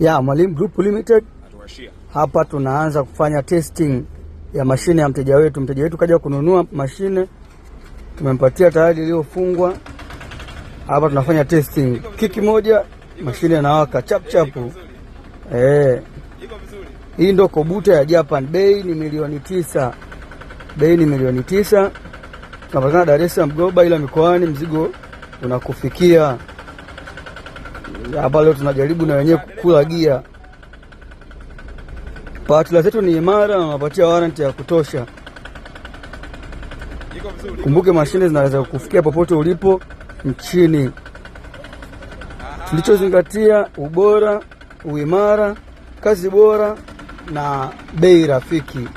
Ya Mwalimu Group Limited. Hapa tunaanza kufanya testing ya mashine ya mteja wetu. Mteja wetu kaja kununua mashine, tumempatia tayari iliyofungwa. Hapa tunafanya testing, kiki moja mashine inawaka chap chapu. Eh, hii ndo Kubota ya Japan, bei ni milioni 9, bei ni milioni 9. Tunapatikana Dar es Salaam Goba, ila mikoani mzigo unakufikia. Hapa leo tunajaribu na wenyewe kukula gia. Power tiller zetu ni imara na unapatia warranty ya kutosha. Kumbuke mashine zinaweza kukufikia popote ulipo nchini. Tulichozingatia ubora, uimara, kazi bora na bei rafiki.